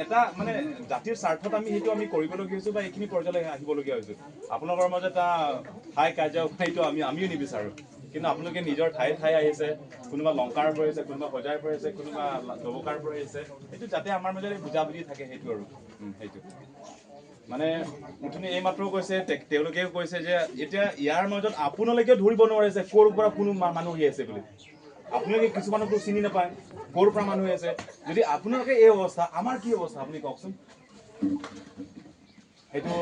এটা মানে জাতিৰ স্বাৰ্থত আমি সেইটো আমি কৰিবলগীয়া হৈছোঁ বা এইখিনি পৰ্যায়লৈ আহিবলগীয়া হৈছোঁ। আপোনালোকৰ মাজত এটা হাই কাজিয়া সেইটো আমিও নিবিচাৰোঁ। কিন্তু আপোনালোকে নিজৰ ঠায়ে ঠায়ে আহিছে, কোনোবা লংকাৰ পৰা আহিছে, কোনোবা হোজাইৰ পৰা আহিছে, কোনোবা ডবকাৰ পৰা আহিছে। সেইটো যাতে আমাৰ মাজত বুজাবুজি থাকে, সেইটো আৰু সেইটো মানে উঠনি এইমাত্ৰও কৈছে, তেওঁলোকেও কৈছে যে এতিয়া ইয়াৰ মাজত আপোনালোকেও ধৰিব নোৱাৰে যে ক'ৰ পৰা কোনো মানুহ আহি আছে বুলি। আপোনালোকে কিছুমানকতো চিনি নাপায় ক'ৰ পৰা মানুহ আছে। যদি আপোনালোকে এই অৱস্থা, আমাৰ কি অৱস্থা, আপুনি কওকচোন। সেইটো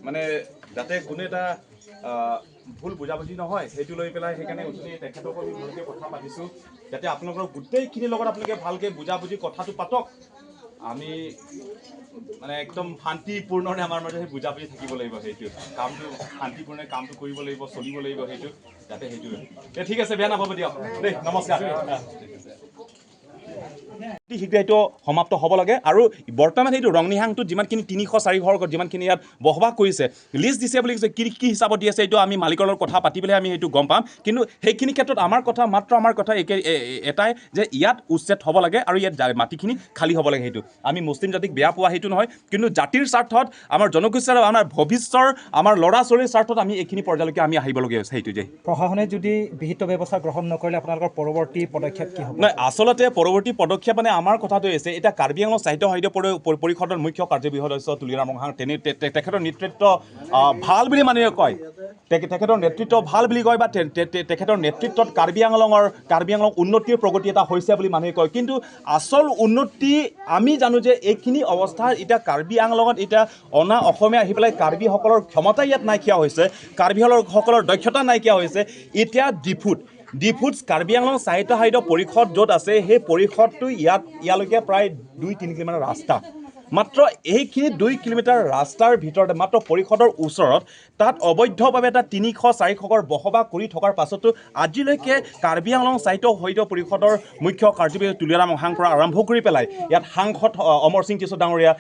মানে যাতে কোনো এটা ভুল বুজাবুজি নহয়, সেইটো লৈ পেলাই সেইকাৰণে উঠনি তেখেতকো আমি ভালকৈ কথা পাতিছোঁ, যাতে আপোনালোকৰ গোটেইখিনিৰ লগত আপোনালোকে ভালকৈ বুজাবুজি কথাটো পাতক। আমি মানে একদম শান্তিপূৰ্ণৰে আমাৰ মাজত সেই বুজাবুজি থাকিব লাগিব। সেইটো কামটো শান্তিপূৰ্ণে কামটো কৰিব লাগিব, চলিব লাগিব, সেইটো যাতে সেইটো। ঠিক আছে, বেয়া নাপাব দিয়ক দেই, নমস্কাৰ। ঠিক আছে। অতি শীঘ্ৰে এইটো সমাপ্ত হ'ব লাগে। আৰু বৰ্তমান সেইটো ৰংনিহাংটোত যিমানখিনি 300-400 যিমানখিনি ইয়াত বসবাস কৰিছে, লিষ্ট দিছে বুলি কৈছে, কি কি হিচাপত দি আছে, এইটো আমি মালিকৰ লগত কথা পাতি পেলাই আমি সেইটো গম পাম। কিন্তু সেইখিনি ক্ষেত্ৰত আমাৰ কথা মাত্ৰ আমাৰ কথা একে এটাই যে ইয়াত উচ্ছেদ হ'ব লাগে আৰু ইয়াত মাটিখিনি খালী হ'ব লাগে। সেইটো আমি মুছলিম জাতিক বেয়া পোৱা সেইটো নহয়, কিন্তু জাতিৰ স্বাৰ্থত, আমাৰ জনগোষ্ঠীৰ, আমাৰ ভৱিষ্যৰ, আমাৰ ল'ৰা ছোৱালীৰ স্বাৰ্থত আমি এইখিনি পৰ্যায়লৈকে আমি আহিবলগীয়া হৈছে সেইটো যে প্ৰশাসনে যদি বিহিত ব্যৱস্থা গ্ৰহণ নকৰিলে আপোনালোকৰ পৰৱৰ্তী পদক্ষেপ কি হ'ব? নহয়, আচলতে পৰৱৰ্তী পদক্ষেপ মানে আমাৰ কথাটো হৈছে, এতিয়া কাৰ্বি আংলং সাহিত্য সাহিত্য পৰিষদৰ মুখ্য কাৰ্যবাহী সদস্য তুলিৰাম ৰংহাং, তেখেতৰ নেতৃত্ব ভাল বুলি মানুহে কয়, তেখেতৰ নেতৃত্ব ভাল বুলি কয় বা তেখেতৰ নেতৃত্বত কাৰ্বি আংলং উন্নতিৰ প্ৰগতি এটা হৈছে বুলি মানুহে কয়। কিন্তু আচল উন্নতি আমি জানো যে এইখিনি অৱস্থা এতিয়া কাৰ্বি আংলঙত এতিয়া অনা অসমীয়া আহি পেলাই কাৰ্বিসকলৰ ক্ষমতা ইয়াত নাইকিয়া হৈছে, কাৰ্বিসকলৰ দক্ষতা নাইকিয়া হৈছে। এতিয়া ডিফুত কাৰ্বি আংলং সাহিত্য সাহিত্য পৰিষদ য'ত আছে, সেই পৰিষদটো ইয়ালৈকে প্ৰায় 2-3 কিলোমিটাৰ ৰাস্তা মাত্ৰ। এইখিনি 2 কিলোমিটাৰ ৰাস্তাৰ ভিতৰতে মাত্ৰ পৰিষদৰ ওচৰত তাত অবৈধভাৱে এটা 300-400 ঘৰ বসবাস কৰি থকাৰ পাছতো আজিলৈকে কাৰ্বি আংলং সাহিত্য সাহিত্য পৰিষদৰ মুখ্য কাৰ্যবাহী তুলিৰাম ৰংহাং পৰা আৰম্ভ কৰি পেলাই ইয়াত সাংসদ অমৰ সিং টিছো ডাঙৰীয়া,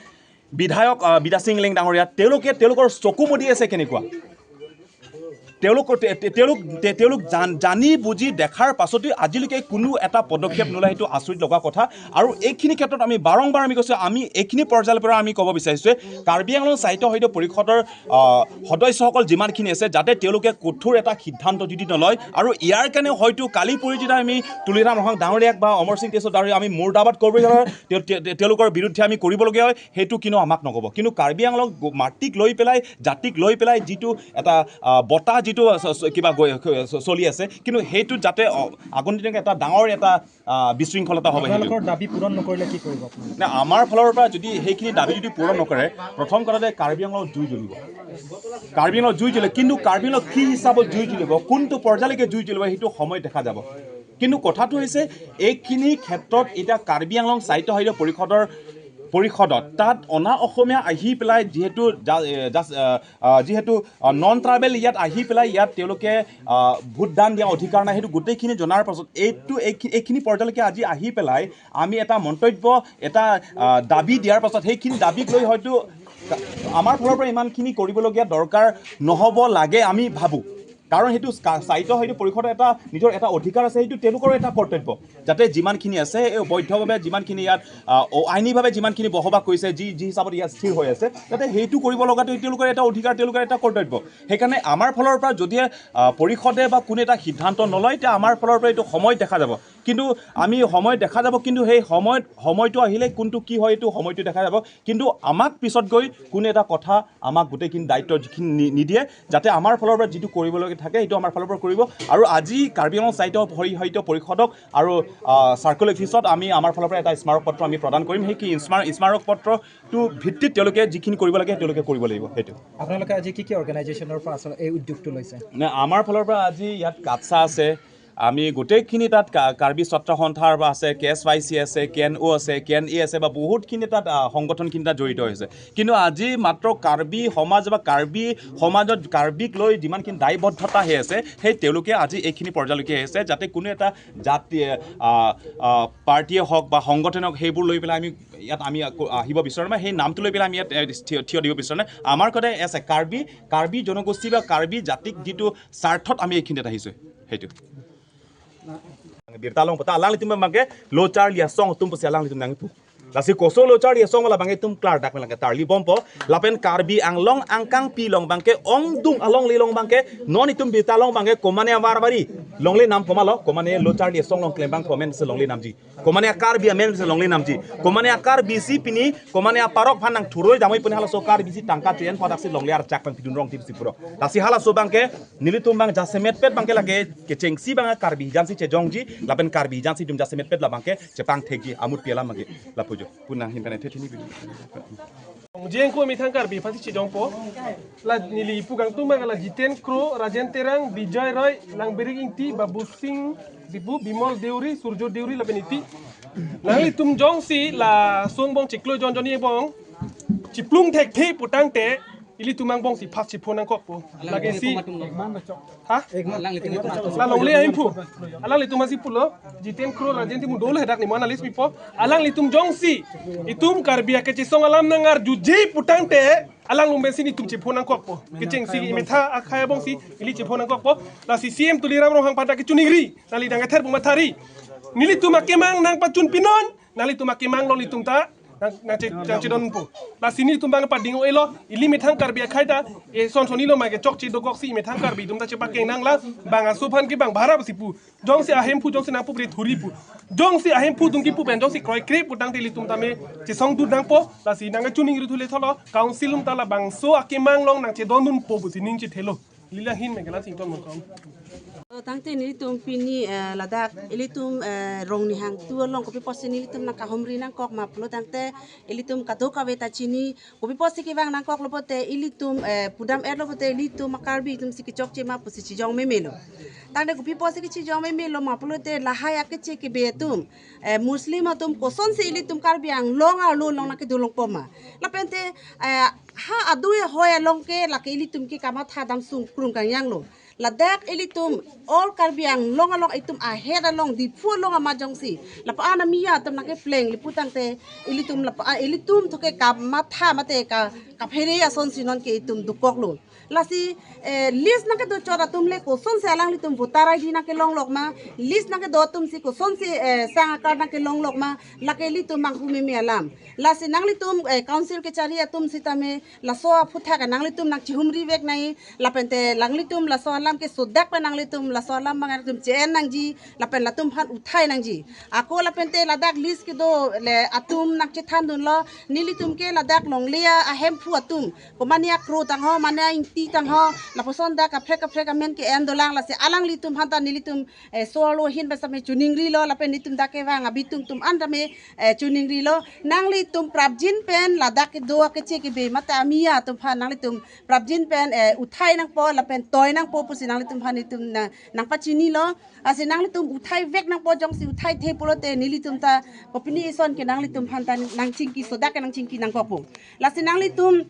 বিধায়ক বিদাসিং লেং ডাঙৰীয়া, তেওঁলোকে তেওঁলোকৰ চকু মুদি আছে। কেনেকুৱা তেওঁলোক তেওঁলোক জানি বুজি দেখাৰ পাছতো আজিলৈকে কোনো এটা পদক্ষেপ নোলায়, সেইটো আচৰিত লগা কথা। আৰু এইখিনি ক্ষেত্ৰত আমি বাৰম্বাৰ আমি কৈছোঁ, আমি এইখিনি পৰ্যায়ৰ পৰা আমি ক'ব বিচাৰিছোঁ, কাৰ্বি আংলং সাহিত্য সাহিত্য পৰিষদৰ সদস্যসকল যিমানখিনি আছে, যাতে তেওঁলোকে কঠোৰ এটা সিদ্ধান্ত যদি নলয় আৰু ইয়াৰ কাৰণে হয়তো কালি পৰি যেতিয়া আমি তুলিৰাম ৰংহাং ডাঙৰীয়াক বা অমৰ সিং তেজৰ ডাঙৰীয়া আমি মুৰ্দাবাদ কৰিবলগীয়া হয়, তেওঁলোকৰ বিৰুদ্ধে আমি কৰিবলগীয়া হয়, সেইটো কিন্তু আমাক নক'ব। কিন্তু কাৰ্বি আংলং মাটিক লৈ পেলাই, জাতিক লৈ পেলাই যিটো এটা বতাহ যিটো কিবা চলি আছে, কিন্তু সেইটো যাতে আগন্তুক দিনত এটা ডাঙৰ এটা বিশৃংখলতা হ'ব সেইটো। আপোনালোকৰ দাবী পূৰণ নকৰিলে কি কৰিব আপোনালোকে? নে, আমাৰ ফালৰ পৰা যদি সেইখিনি দাবী যদি পূৰণ নকৰে, প্ৰথম কথাতে কাৰ্বি আংলঙত জুই জ্বলিব। কাৰ্বি আংলঙত জুই জ্বলিব, কিন্তু কাৰ্বি আংলঙত কি হিচাপত জুই জ্বলিব, কোনটো পৰ্যায়লৈকে জুই জ্বলিব, সেইটো সময়ত দেখা যাব। কিন্তু কথাটো হৈছে, এইখিনি ক্ষেত্ৰত এতিয়া কাৰ্বি আংলং সাহিত্য সাহিত্য পৰিষদত তাত অনা অসমীয়া আহি পেলাই যিহেতু যিহেতু নন ট্ৰাইবেল ইয়াত আহি পেলাই ইয়াত তেওঁলোকে ভোটদান দিয়া অধিকাৰ নাই, সেইটো গোটেইখিনি জনাৰ পাছত এইখিনি পৰ্যায়লৈকে আজি আহি পেলাই আমি এটা মন্তব্য, এটা দাবী দিয়াৰ পাছত সেইখিনি দাবীক লৈ হয়তো আমাৰ ফালৰ পৰা ইমানখিনি কৰিবলগীয়া দৰকাৰ নহ'ব লাগে আমি ভাবোঁ। কাৰণ সেইটো সাহিত্য সাহিত্য পৰিষদৰ এটা নিজৰ এটা অধিকাৰ আছে, সেইটো তেওঁলোকৰো এটা কৰ্তব্য, যাতে যিমানখিনি আছে এই বৈধভাৱে যিমানখিনি ইয়াত আইনীভাৱে যিমানখিনি বসবাস কৰিছে, যি যি হিচাপত ইয়াত স্থিৰ হৈ আছে, যাতে সেইটো কৰিব লগাটো তেওঁলোকৰ এটা অধিকাৰ, তেওঁলোকৰ এটা কৰ্তব্য। সেইকাৰণে আমাৰ ফালৰ পৰা যদি পৰিষদে বা কোনো এটা সিদ্ধান্ত নলয়, তেতিয়া আমাৰ ফালৰ পৰা এইটো সময়ত দেখা যাব। কিন্তু আমি সময়ত দেখা যাব, কিন্তু সেই সময়টো আহিলে কোনটো কি হয়, এইটো সময়টো দেখা যাব। কিন্তু আমাক পিছত গৈ কোনো এটা কথা আমাক গোটেইখিনি দায়িত্ব যিখিনি নিদিয়ে, যাতে আমাৰ ফালৰ পৰা যিটো কৰিবলগীয়া থাকে, সেইটো আমাৰ ফালৰ পৰা কৰিব। আৰু আজি কাৰ্বি আংলং সাহিত্য সাহিত্য পৰিষদক আৰু চাৰ্কল অফিচত আমি আমাৰ ফালৰ পৰা এটা স্মাৰকপত্ৰ আমি প্ৰদান কৰিম। সেই কি স্মাৰকপত্ৰটোৰ ভিত্তিত তেওঁলোকে যিখিনি কৰিব লাগে, তেওঁলোকে কৰিব লাগিব সেইটো। আপোনালোকে আজি কি কি অৰ্গেনাইজেশ্যনৰ পৰা আচলতে এই উদ্যোগটো লৈছে? নে, আমাৰ ফালৰ পৰা আজি ইয়াত কাটছা আছে, আমি গোটেইখিনি তাত কাৰ্বি ছাত্ৰ সন্থাৰ পৰা আছে, কে এছ ৱাই চি আছে, কে এন অ' আছে, কে এন ই আছে, বা বহুতখিনি তাত সংগঠনখিনি তাত জড়িত হৈছে। কিন্তু আজি মাত্ৰ কাৰ্বি সমাজ বা কাৰ্বি সমাজত কাৰ্বিক লৈ যিমানখিনি দায়বদ্ধতা হৈ আছে, সেই তেওঁলোকে আজি এইখিনি পৰ্যায়লৈকে আহিছে, যাতে কোনো এটা জাতি পাৰ্টীয়ে হওক বা সংগঠনে হওক, সেইবোৰ লৈ পেলাই আমি ইয়াত আমি আকৌ আহিব বিচৰা নাই, সেই নামটো লৈ পেলাই আমি ইয়াত থিয় দিব বিচৰা নাই। আমাৰ কথা আছে কাৰ্বি কাৰ্বি জনগোষ্ঠী বা কাৰ্বি জাতিক যিটো স্বাৰ্থত আমি এইখিনিত আহিছোঁ সেইটো। Birtalong pata alang litum mangke lochar lia song tum pasi alang litum nang pu. Lasi koso lo char yesong la bangke tum klar dak melang ke tarli bompo lapen Karbi Anglong angkang pi long bangke ong dung along li long bangke non itum bita long bangke komane warbari longle nam komalo komane lo char yesong long klembang komen se longle namji komane Karbi amen se longle namji komane Karbi si pini komane parok phanang thuroi jamoi puni hala so Karbi si tangka chuyen padak si longle ar chak pang pidun rong tip si puro lasi hala so bangke nilitum bang jasemet pet bangke lage ke chengsi bang Karbi jansi che jongji lapen Karbi jansi dum jasemet pet la bangke chepang thegi amut piela mage lapujo punang himpane thethini bi jeng ko mithang Karbi phasi chi jongpo la nili pugang tumang la Jiten Kro Rajen Terang Bijoy Roy lang Berik Ingti Babu Singh Dipu Bimol Deuri Surjo Deuri la beniti lang li tum jong si la song bong chiklo jon joni bong chiplung thek the putang te ili tumang bong si phas chi phonang kok po lage si ha la longle aim phu alang li tum si pulo Jiten Kro Rajen ti mudol hedak ni mona list mi po alang li tum jong si itum Karbi ke chi song alam nangar juji putang te alang lumbe si ni tum chi phonang kok po ke cheng si imetha akhaya bong si ili chi phonang kok po la si CM Tuliram Ronghang pada ke chuningri nali dang ther buma thari nili tum akemang nang pachun pinon nali tum akemang long li tum ta nang che don po la sini tum bang pa dingo elo ili methang Karbi khaita e son soni lo ma ke chok chi do kok si methang Karbi tum ta che pa keng nang la bang aso phan ki bang bhara si pu jong si ahem phu jong si nang pu bre thuri pu jong si ahem phu dung ki pu ben jong si kroi kre putang te li tum ta me che song du nang po la si nang chuning ri thule tholo council um ta la bang so akemang long nang che don dun po bu si ning chi thelo lila hin me gala sing ton mo kom tangte nili tum pini Ladakh ili tum rong ni hang tu long kopi posi nili tum nang kahomri nang kok ma plo tangte ili tum kado kawe ta chini kopi posi ki bang nang kok lopote ili tum pudam er lopote ili tum Karbi tum siki chok che ma posi chi jong me melo tangte kopi posi ki chi jong me melo ma plo te lahaya ke che ke be tum muslim atum koson se ili tum Karbi ang long ar lo long na ke dolong poma la pente ha adu hoya long ke la ke ili tum ki kamat ha dam sung krung kang yang lo Ladakh ilitum all Karbi Anglong along itum ahead along di pu along amajong si lapa ana mia tum nake pleng liputang te ilitum lapa ilitum thoke ka matha mate ka ka phere ason sinon ke itum dukok lo lasi list nake do chora tum le koson se alang litum voter ID nake long lok ma list nake do tum si koson si sang akar nake long lok ma lake litum mang humi mi alam lasi nang litum council ke chari atum sitame laso phutha ka nang litum nang chihumri vek nai lapente lang litum laso alam ke sodak pa nang litum laso alam mangar tum chen nang ji lapen latum phan uthai nang ji ako lapente Ladakh list ke do le atum nak che than dun lo nilitum ke Ladakh longlia ahem phu atum komania kro tang ho mania ingti tang ho laposon da ka phrek men ke endolang la se alang litum hanta nilitum solo hin ba same chuningri lo lapen litum da ke wang abitum tum andame chuningri lo nang litum prabjin pen Ladakh ke do ke che ke be mata amia tum phan nang litum prabjin pen uthai nang po lapen toy nang po pusi nang litum phan litum na nang pachini lo ase nang litum uthai vek nang po jong si uthai the polote nilitum ta kopini ison ke nang litum phan ta nang chingki soda ke nang chingki nang kopo la se nang litum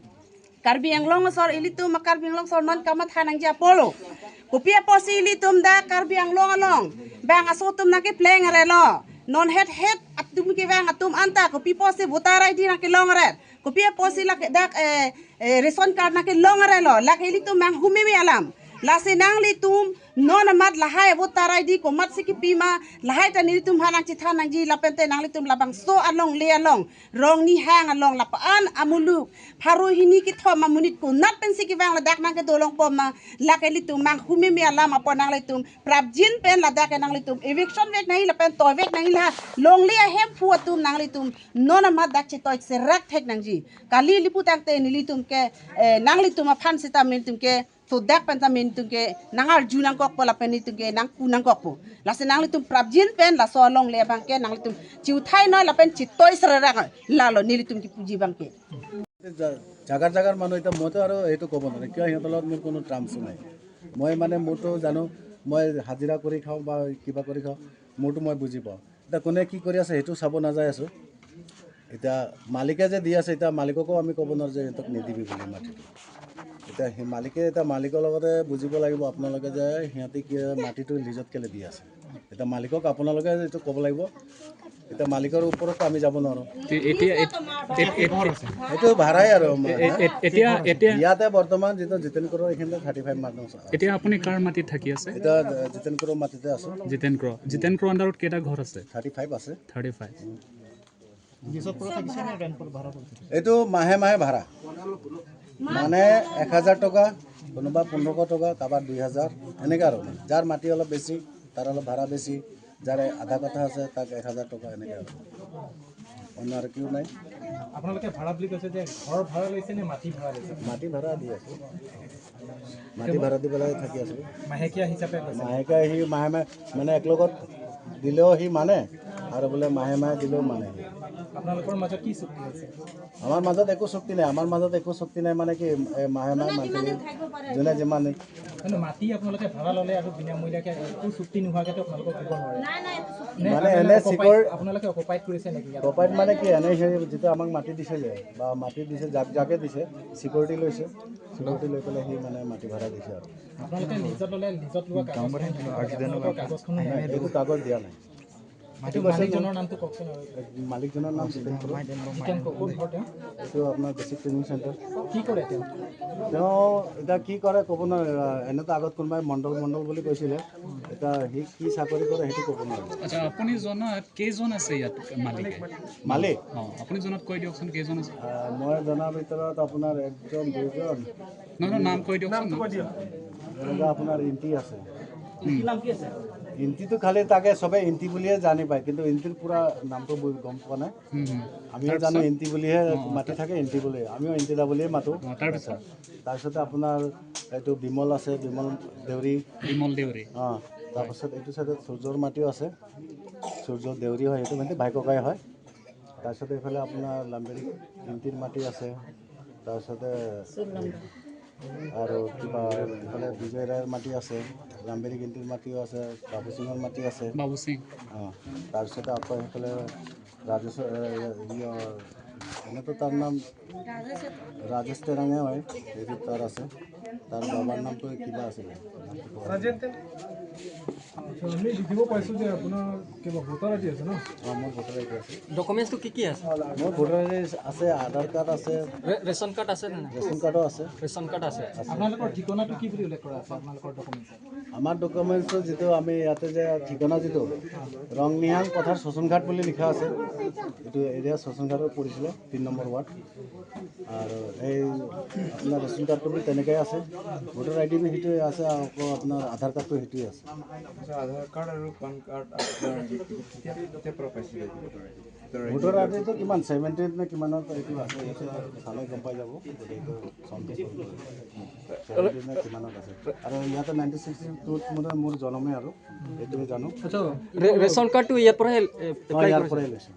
Karbi Anglong sor ilitum Karbi Anglong sor non kamat hanang ja polo kopia posi ilitum da Karbi Anglong along bang asotum nake pleng re lo non head head atum ke bang atum anta kopi posi voter ID nake long re kopia posi la dak ration card nake long re lo la ilitum mang humi mi alam la se nang litum non amat lahai voter ID ko mat siki pima lahai ta nilitum hanang chi thanang ji lapente nang litum labang so along le along rong ni hang along lapaan amuluk pharu hini ki thoma munit ko nat pen siki wang Ladakh nang ke dolong poma la ke litum mang humi mi alam apo nang litum prabjin pen Ladakh nang litum eviction vek nahi lapen toy vek nahi la long le hem phu atum nang litum non amat dak chi toy se rak thek nang ji kali liputang te nilitum ke nang litum aphan sita militum ke so dak pen ta min tung ke nangar junang kok pola pen tung ke nang kunang kok po la se nang litum prabjin pen la so long le bang ke nang litum chiu thai noi la pen chi toy sra la lo nilitum ki puji bang ke জাগাৰ জাগাৰ মানুহ এতিয়া মইতো আৰু এইটো ক'ব নোৱাৰোঁ কিয় সিহঁতৰ লগত মোৰ কোনো ট্ৰামছো নাই। মই মানে মোৰতো জানো, মই হাজিৰা কৰি খাওঁ বা কিবা কৰি খাওঁ, মোৰতো মই বুজি পাওঁ। এতিয়া কোনে কি কৰি আছে সেইটো চাব নাযায় আছোঁ। এতিয়া মালিকে যে দি আছে, এতিয়া মালিককো আমি ক'ব নোৱাৰোঁ যে সিহঁতক নিদিবি বুলি মাটিটো। এতিয়া সেই মালিকে এতিয়া মালিকৰ লগতে বুজিব লাগিব আপোনালোকে যে সিহঁতে কি মাটিটো লিজত কেলৈ দি আছে। এতিয়া মালিকক আপোনালোকে এইটো ক'ব লাগিব। এতিয়া মালিকৰ ওপৰতো আমি যাব নোৱাৰোঁ। সেইটো ভাড়াই আৰু এতিয়া এতিয়া ইয়াতে বৰ্তমান যিটো জিতেন ক্ৰৰ এইখিনিতে 35 মানুহ আছে। এতিয়া আপুনি কাৰ মাটিত থাকি আছে? এতিয়া জিতেন ক্ৰৰ মাটিতে আছোঁ। জিতেন ক্ৰ, জিতেন ক্ৰ আণ্ডাৰত কেইটা ঘৰ আছে? 35 আছে। 35। এইটো মাহে মাহে ভাড়া, মানে 1000 টকা, কোনোবা 1500 টকা, কাৰোবাৰ 2000, এনেকৈ আৰু। মানে যাৰ মাটি অলপ বেছি তাৰ অলপ ভাড়া বেছি, যাৰ আধা কথা আছে তাক 1000 টকা, এনেকৈ আৰু। অন্য আৰু কিয় নাই। আপোনালোকে ভাড়া বুলি কৈছে যে ঘৰ ভাড়া লৈছে নে মাটি ভাড়া লৈছে? মাটি ভাড়া দি আছোঁ, মাটি ভাড়া দি পেলাই থাকি আছোঁ। মাহেকীয়া হিচাপে লৈছে? মাহেকীয়া, সি মাহে মাহে মানে একলগত দিলেও সি মানে, আৰু বোলে মাহে মাহে দিলেও মানে সি। আপোনালোকৰ মাজত কি চুক্তি হৈছে? আমাৰ মাজত একো চুক্তি নাই। আমাৰ মাজত একো চুক্তি নাই মানে কি, এই মাহে মাহে মান্থলি যোনে যিমান। মানে মাটি আপোনালোকে ভাড়া ল'লে আৰু বিনামূলীয়াকৈ একো চুক্তি নোহোৱাকৈতো আপোনালোকক দিব নোৱাৰে। মানে এনে চিকৰ আপোনালোকে অকুপাইড কৰিছে নেকি? অকুপাইড মানে কি, এনে সেই যিটো আমাক মাটি দিছে যে, বা মাটি দিছে যাক যাকে দিছে, চিকিউৰিটি লৈছে, চিকিউৰিটি লৈ পেলাই সি মানে মাটি ভাড়া দিছে আৰু। আপোনালোকে লিজত ল'লে, লিজত লোৱা কাগজখনো নাই, এইটো কাগজ দিয়া নাই। মালিকজনৰ নামটো কওকচোন। মালিকজনৰ নাম জিতেন। এইটো আপোনাৰ বেছিক ট্ৰেইনিং চেণ্টাৰ। কি কৰে তেওঁ? তেওঁ এতিয়া কি কৰে ক'ব নোৱাৰে। এনেতো আগত কোনোবাই মণ্ডল মণ্ডল বুলি কৈছিলে, এতিয়া সি কি চাকৰি কৰে সেইটো ক'ব নোৱাৰে। আচ্ছা, আপুনি জনাত কেইজন আছে ইয়াত মালিকে? মালিক? অঁ, আপুনি জনাত কৈ দিয়কচোন কেইজন আছে। মই জনাৰ ভিতৰত আপোনাৰ একজন, দুজন। নহয়, নাম কৈ দিয়কচোন। এনেকুৱা আপোনাৰ ইণ্টি আছে। ইণ্টিটো খালি তাকে চবে ইণ্টি বুলিয়ে জানি পায়, কিন্তু ইণ্টিৰ পূৰা নামটো গম পোৱা নাই। আমিও জানো ইণ্টি বুলিহে মাতি থাকে, ইণ্টি বুলি আমিও ইণ্টি দা বুলিয়ে মাতোঁ। তাৰপিছতে আপোনাৰ এইটো বিমল আছে, বিমল দেউৰী। বিমল দেউৰী। অঁ, তাৰপাছত এইটো চাইডত সূৰ্যৰ মাটিও আছে, সূৰ্য দেউৰী হয়, সেইটো মানে ভাই ককাই হয়। তাৰপিছতে এইফালে আপোনাৰ লাম্বেৰী ইণ্টিৰ মাটি আছে। তাৰপিছতে আৰু কিবা এইফালে বিজয় ৰায়ৰ মাটি আছে, লাম্বেৰী গিন্তিৰ মাটিও আছে, বাবু সিঙৰ মাটি আছে। বাবু সিং। অঁ, তাৰপিছতে আকৌ সেইফালে ৰাজেশ, এনেতো তাৰ নাম ৰাজেশ তেৰাঙে হয়, সেইটো তাৰ আছে। তাৰ বাবাৰ নামটো কিবা আছিলে। আমি দেখিব পাইছোঁ যে আপোনাৰ কিবা ভোটাৰ আইডি আছে ন? অঁ, মোৰ ভোটাৰ আইডি আছে। ডকুমেণ্টছটো কি কি আছে? মোৰ ভোটাৰ আইডি আছে, আধাৰ কাৰ্ড আছে। ৰেচন কাৰ্ড আছে নে নাই? ৰেচন কাৰ্ডো আছে। ৰেচন কাৰ্ড আছে। আপোনালোকৰ ঠিকনাটো কি বুলি উল্লেখ কৰা আছে আপোনালোকৰ ডকুমেণ্টছত? আমাৰ ডকুমেণ্টছটো যিটো আমি ইয়াতে যে ঠিকনা যিটো ৰংনিহাং পথাৰ শশনঘাট বুলি লিখা আছে, এইটো এৰিয়া শশনঘাটত পৰিছিলে, 3 নম্বৰ ৱাৰ্ড। আৰু এই আপোনাৰ ৰেচন কাৰ্ডটো বি তেনেকৈ আছে, ভোটাৰ আই ডি বি সেইটোৱে আছে, আকৌ আপোনাৰ আধাৰ কাৰ্ডটো সেইটোৱে আছে। আধাৰ কাৰ্ড আৰু পান কাৰ্ড আপোনাৰ কেতিয়াৰ পৰা পাইছিলে? ভোটাৰ আই ডিটো কিমান 70 নে কিমানত এইটো আছে, এইটো চালে গম পাই যাব। এইটো চনটো 70 নে কিমানত আছে। আৰু ইয়াতে 1962ত মানে মোৰ জন্মে, আৰু এইটোৱে জানো। ৰেচন কাৰ্ডটো ইয়াৰ পৰাই? ইয়াৰ পৰাই লৈছোঁ।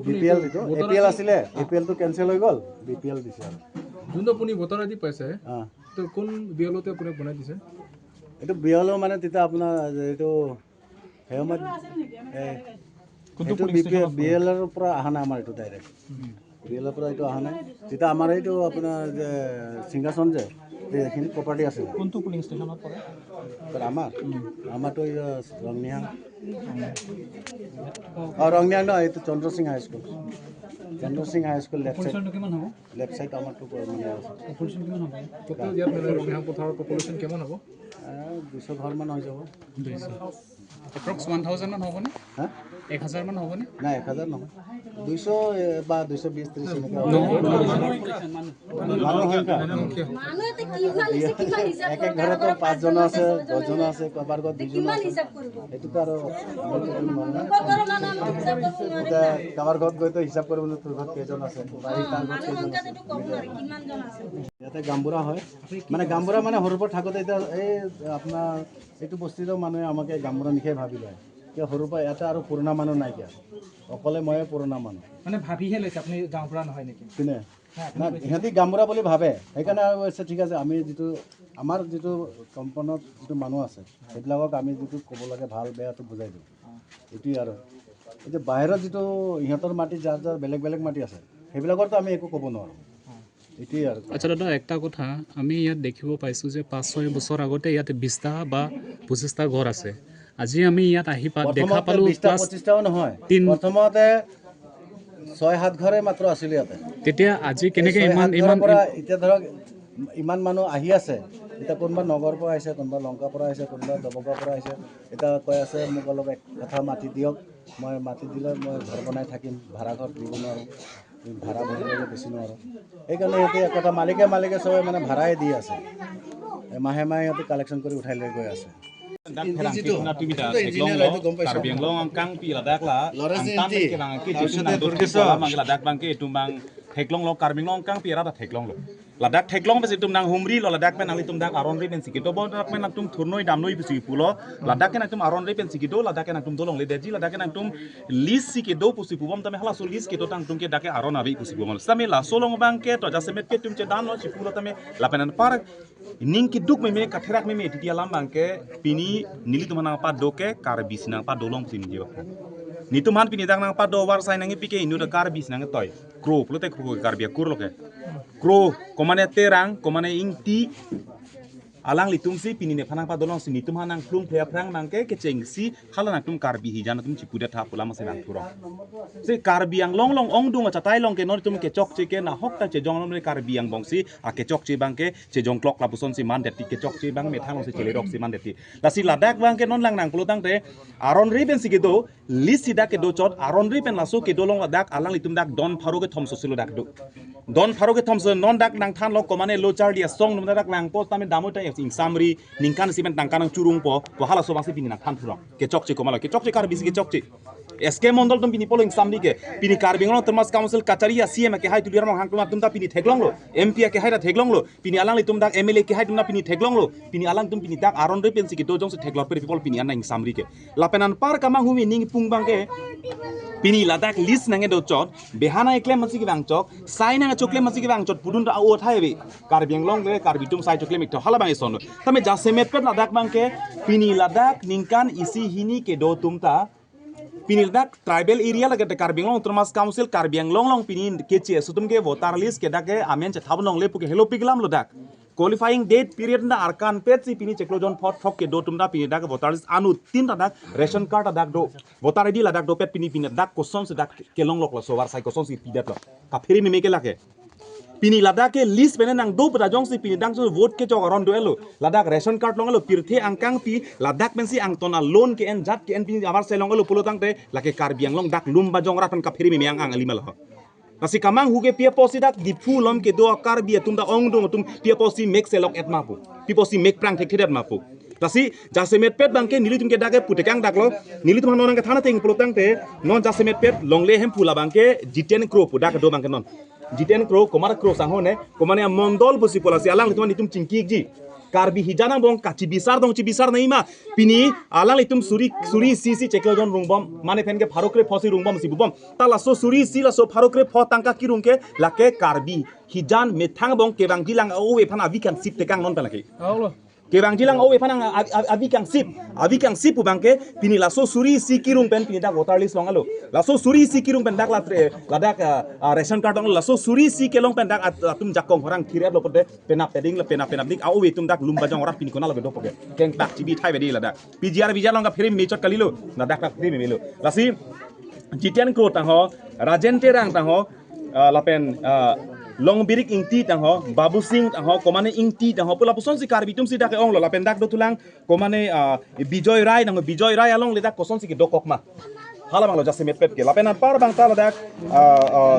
বি পি এল যিটো, এ পি এল আছিলে, এ পি এলটো কেঞ্চেল হৈ গ'ল, বি পি এল দিছে। আৰু যোনটো আপুনি ভোটাৰ আই ডি পাইছে, তো কোন বি এল অ'তে আপোনাক বনাই দিছে? এইটো বি এল অ' মানে তেতিয়া আপোনাৰ এইটো সেই সময়ত এইটো বি এল এৰ পৰা অহা নাই আমাৰ, এইটো ডাইৰেক্ট বি এলৰ পৰা এইটো অহা নাই। তেতিয়া আমাৰ এইটো আপোনাৰ যে সিংহাসন যে এইখিনি প্ৰপাৰ্টি আছিলে। কোনটো পুলিং ষ্টেচনত পৰে? আমাৰ আমাৰতো ৰংনিহাং, অঁ ৰংনিহাং নহয়, এইটো Chandrasingh high school, Chandrasingh high school left side, left side আমাৰটো মানে আছে। পপুলেশ্যন কিমান হ'ব? 200 ঘৰমান হৈ যাব। 200, এপ্ৰক্স 1000 মান হ'বনে? হা, 1000 মান হ'বনে? নাই, 1000 নহয়, 200 বা 220 30 এনেকুৱা। মানুহ সংখ্যা এক এক ঘৰতো 5জন আছে, 10জন আছে, কাৰোবাৰ ঘৰত 2জন আছে। সেইটোতো আৰু এতিয়া কাৰোবাৰ ঘৰত গৈতো হিচাপ কৰিব তোৰ ঘৰত কেইজন আছে, তাৰ ঘৰত কেইজন আছে। ইয়াতে গামবুঢ়া হয়, মানে গামবুঢ়া মানে সৰুৰ পৰা থাকোঁতে এতিয়া এই আপোনাৰ এইটো বস্তিৰো মানুহে আমাকে গামবুঢ়া নিশাই ভাবি লয়। কিয় সৰুৰ পৰা ইয়াতে আৰু পুৰণা মানুহ নাইকিয়া, অকলে ময়ে পুৰণা মানুহ। মানে ভাবিহে লৈছে আপুনি গাঁওবুঢ়া নহয় নেকি? কোনে না, সিহঁতি গামবুঢ়া বুলি ভাবে, সেইকাৰণে আৰু কৈছে ঠিক আছে, আমি যিটো আমাৰ যিটো কম্পাউণ্ডত যিটো মানুহ আছে সেইবিলাকক আমি যিটো ক'ব লাগে ভাল বেয়াটো বুজাই দিওঁ, এইটোৱে। আৰু এতিয়া বাহিৰত যিটো ইহঁতৰ মাটি যাৰ যাৰ বেলেগ বেলেগ মাটি আছে সেইবিলাকৰতো আমি একো ক'ব নোৱাৰোঁ, এইটোৱে আৰু। আচ্ছা দাদা, একটা কথা আমি ইয়াত দেখিব পাইছোঁ যে 5-6 বছৰ আগতে ইয়াত 20টা বা 25টা ঘৰ আছে, আজি আমি ইয়াত আহি দেখা পালোঁ 20টা 25টাও নহয়, প্ৰথমতে 6-7 ঘৰে মাত্ৰ আছিলে ইয়াতে। তেতিয়া আজি কেনেকৈ ইমান ইমান পৰা এতিয়া ধৰক ইমান মানুহ আহি আছে, এতিয়া কোনোবা নগৰৰ পৰা আহিছে, কোনোবা লংকাৰ পৰা আহিছে, কোনোবা দবকাৰ পৰা আহিছে। এতিয়া কৈ আছে মোক অলপ এক কথা মাটি দিয়ক, মই মাটি দিলে মই ঘৰ বনাই থাকিম, ভাড়া ঘৰ দিব নোৱাৰোঁ, ভাড়া ভৰিবলৈ বেছি নোৱাৰোঁ। সেইকাৰণে সিহঁতে একটা মালিকে মালিকে চবে মানে ভাড়াই দি আছে, মাহে মাহে সিহঁতে কালেকশ্যন কৰি উঠাই লৈ গৈ আছে। Ladak theklong pe tum nang humri lo ladak pen ali tum dak aron ri pen sikito bo dak pen tum thurnoi damnoi pe sipulo ladak ken tum aron ri pen sikito ladak ken tum dolong le deji ladak ken tum lis sikito pusi pubom tame hala so lis ke to tang tum ke dake aron abi pusi pubom same la solong bang ke to jasemet ke tum che dan lo sipulo tame la penan par ning ki duk me me katherak me me titia lam bang ke pini nili tum nang pa doke kar bis nang pa dolong sin je nitum han pini dak nang pa do war sai nangi pike inu da kar bis nang toy kro plote kro kar bia kur loke kro komane terang komane ingti alang litum si pini ne phanang pa dolong si nitum hanang plung phya phrang mangke ke cheng si halang tum karbi hi jana tum chipuda tha pula ma se nang thuro se karbi ang long long ong dung chatai long ke nor tum ke chok che ke na hok ta che jong long le karbi ang bong si a ke chok che bang ke che jong klok la puson si man det ti ke chok che bang me thang long se chele rok si man det ti la si ladak bang ke non lang nang pulo tang te aron ri pen si ke do lis si da ke do chot aron ri pen la so ke do long ladak alang litum dak don pharo ke thom so silo dak do don pharo ke thom so non dak nang than lo komane lo char dia song num dak nang post tame damo ta ing samri ningkan simen tangkanang churung po po hala so bang si pini nang than thuro ke chok che komala ke chok che kar bisi ke chok che SK Mondal tum pini polo ing samri ke pini karbing lo termas council kacharia CM ke hai tuliar mang hang tum ta pini theklong lo MP ke hai ta theklong lo pini alang li tum dak MLA ke hai tum na pini theklong lo pini alang tum pini dak aron re pen si ke do jong se theklor pe people pini an ing samri ke lapenan par kamang humi ning pung bang ke pini ladak list nange do chot behana eklem masi ke bang chok sai nange chokle masi ke bang chot pudun ta o thai be karbiang long le karbitum sai chokle mik hala bang son tame jasemet pet ladak bang ke pini ladak ningkan isi hini ke do tum ta pini dak tribal area lage te karbi long autonomous council karbi long long pini ke che sutum ke voter list ke dak ke amen che thabon long le puke hello piglam lo dak qualifying date period na arkan pet si pini cheklo jon phot thok ke do tum da pini dak voter list anu tin da dak ration card dak do voter id la dak do pet pini pini dak question se dak ke long lok lo so war sai question si pidat lo ka pheri me ke lake pini ladak ke list pene nang do pada jong si pini dang so vote ke chok aron do elo ladak ration card long elo pirthe angkang pi ladak pen si ang tona loan ke en jat ke en pini abar se long elo pulo tang te lake karbiang long dak lumba jong rapan ka pheri me ang ang alima lo nasi kamang huge pia posi dak dipu lom ke do karbi tum da ong dong tum pia posi mek selok et mapu pi posi mek prang thek thet mapu lasi jasemet pet bangke nili tum ke dake putekang dak lo nili tum non ke thana teng pulo tang te non jasemet pet longle hem pula bangke jiten kro pu dak do bangke non jiten kro komar kro sanghone komane mondol busi polasi alang litum nitum chingki ji karbi hijana bong kachi bisar dong chi bisar nei ma pini alang litum suri suri si si cheklo jon rungbom mane phen ke farokre phosi rungbom si bubom ta laso suri si laso farokre pho tangka ki rungke lake karbi hijan methang bong kebang jilang o e phan avi kan sip tekang non palake kebang jilang o e phan avi kan sip bangke pini laso suri si kirung pen pini dak voter list long alo laso suri si kirung pen dak latre ladak ration card long laso suri si kelong pen dak atum jakong horang thire lo pode pena peding la pena pena dik au we tum dak lumba jong orat pini kona lo do poke keng tak chibi thai bedi ladak PGR bijar long ka phiri mechot kalilo ladak ka phiri melo lasi jitian kro tang ho rajen terang tang ho lapen long birik ingti tang ho babu singh tang ho komane ingti tang ho pula puson si karbi tum si dak ong lo lapen dak do tulang komane bijoy rai tang ho bijoy rai along le dak koson si ke dokok ma hala bang lo jasemet pet ke lapen par bang ta dak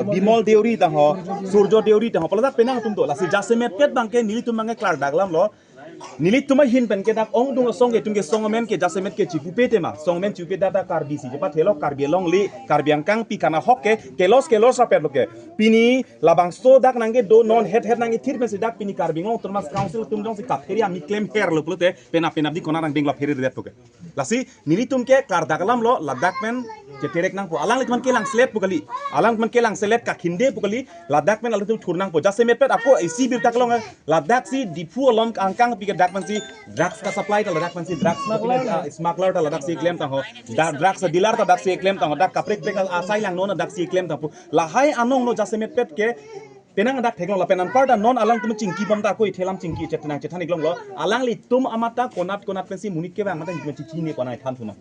bimol deuri tang ho surjo deuri tang ho pula dak penang tum do lasi jasemet pet bang ke nili tum bang ke klar daglam lo nili tuma hin pen ke dak ong dung song ke tum ke song men ke jasemet ke chipupe te ma song men chipupe data karbi si jepa thelo karbi long li karbi angkang pi kana hok ke kelos kelos rapet lo ke pini labang so dak nangge do non head head nangge thir pen si dak pini karbi ngong termas council tum jong si kapheri ami claim her lo plote pena pena di kona rang ding la pheri det poke lasi nili tum ke kar daglam lo ladak men ke terek nang po alang litman kelang slet pukali alang man kelang slet ka khinde pukali ladak men alang tum thurnang po jasemet pet ako isi bir taklong ladak si dipu along angkang pi ke dak man si drugs ka supply ta ladak man si drugs smuggler ta ladak si claim ta ho drugs dealer ta dak si claim ta ho dak kaprek prek asai lang non dak si claim ta po lahai anong no jasemet pet ke penang dak theklong la penan parta non alang tum chingki bam ta koi thelam chingki chetnang chethan iklong lo alang li tum amata konat konat pensi munik ke bang mata hikme chichi ne konai than thuna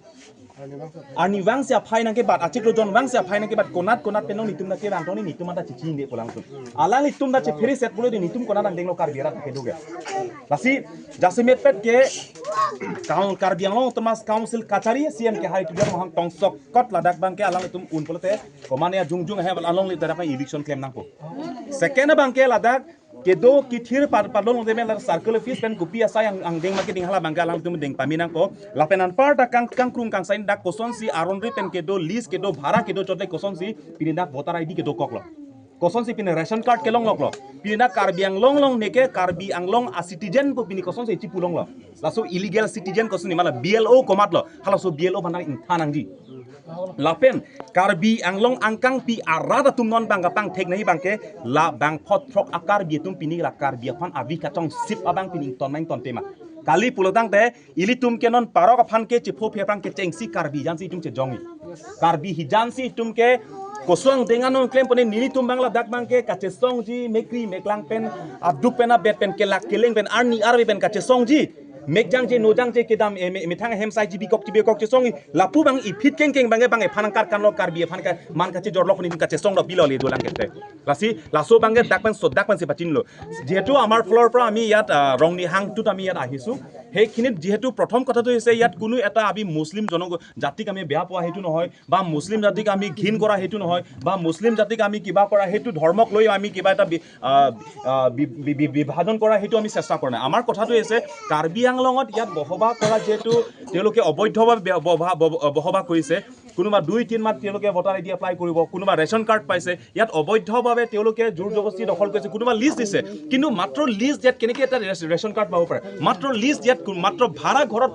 arni wang sia phai nang ke bat achik lo jon wang sia phai nang ke bat konat konat penong nitum na ke bang toni nitum ata chichi ne polang tum alang li tum da che pheri set bole nitum konat ang denglo kar biara ke doge lasi jasemet pet ke Karbi Anglong Autonomous Council kachari CM ke hari tuliram ronghang tong sok kot ladak bangke alang tum un polote komane jung jung he along li dak eviction claim nangpo second bangke ladak kedo kithir par padlong de mel circle office pen kupi asa yang ang deng marketing hala bangke alang tum deng pami nangpo lapen an par da kang kang krung kang sain dak koson si aron ri pen kedo list kedo bhara kedo chotle koson si pini dak voter ID kedo koklo koson si pini ration card kelong lok lo pini dak Karbi Anglong long neke Karbi Anglong a citizen po pini koson si chipulong lo laso illegal citizen koson ni mala BLO komat lo hala so BLO bandang inthanang ji lapen Karbi Anglong angkang pi arada tum non bang pang thek nahi bangke la bang phot throk akar bi tum pini la Karbi phan avi katong sip abang pini ton main ton tema kali pulotang te ili tum ke non parok phan ke chipho phe prang ke chengsi Karbi jansi tum che jongi Karbi hijansi tum ke kosong dengano claim pone nili tum bangla dak bangke kache song ji mekri meklang pen aduk pen a bet pen ke lak keleng pen arni arbi pen kache song ji mekjang je nojang je kedam mithang hem sai ji bikok ti bekok che song lapu bang i fit keng keng bange bange phanang kar kan lo kar bi phan ka man ka che jor lo phani ka che song lo bilo le dolang kete lasi laso bange dak pan so dak pan se bachin lo যিহেতু আমাৰ ফ্লৰ পৰা আমি ইয়াত ৰংনি হাংটোত আমি ইয়াত আহিছোঁ সেইখিনিত যিহেতু প্ৰথম কথাটো হৈছে ইয়াত কোনো এটা আমি মুছলিম জনজাতিক আমি বেয়া পোৱা সেইটো নহয় বা মুছলিম জাতিক আমি ঘিণ কৰা সেইটো নহয় বা মুছলিম জাতিক আমি কিবা কৰা সেইটো ধৰ্মক লৈ আমি কিবা এটা বিভাজন কৰা সেইটো আমি চেষ্টা কৰা নাই। আমাৰ কথাটো হৈছে কাৰ্বি আংলঙত ইয়াত বসবাস কৰা যিহেতু তেওঁলোকে অবৈধভাৱে বসবাস কৰিছে, কোনোবা 2-3 মাহ তেওঁলোকে ভোটাৰ আইডি এপ্লাই কৰিব, কোনোবা ৰেচন কাৰ্ড পাইছে, ইয়াত অবৈধভাৱে তেওঁলোকে জোৰ জবস্তি দখল কৰিছে, কোনোবা লিষ্ট দিছে, কিন্তু মাত্ৰ লিষ্ট দিয়াত কেনেকৈ এটা ৰেচন কাৰ্ড পাব পাৰে, মাত্ৰ লিষ্ট দিয়াত মাত্ৰ ভাড়া ঘৰত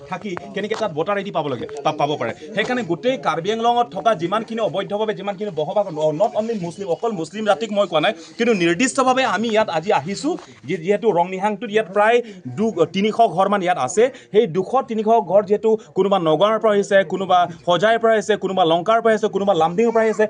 থাকি কেনেকৈ তাত ভোটাৰ আইডি পাব লাগে, পাব পাৰে। সেইকাৰণে গোটেই কাৰ্বি আংলঙত থকা যিমানখিনি অবৈধভাৱে যিমানখিনি বসবাস, not only মুছলিম, অকল মুছলিম জাতিক মই কোৱা নাই, কিন্তু নিৰ্দিষ্টভাৱে আমি ইয়াত আজি আহিছোঁ, যিহেতু ৰংনিহাংটোত ইয়াত প্ৰায় 200-300 ঘৰমান ইয়াত আছে, সেই 200-300 ঘৰ যিহেতু কোনোবা নগাঁৱৰ পৰা আহিছে, কোনোবা হোজাইৰ পৰা আহিছে, কোনোবা লংকাৰ পৰা আহিছে, কোনোবা লামডিঙৰ পৰা আহিছে।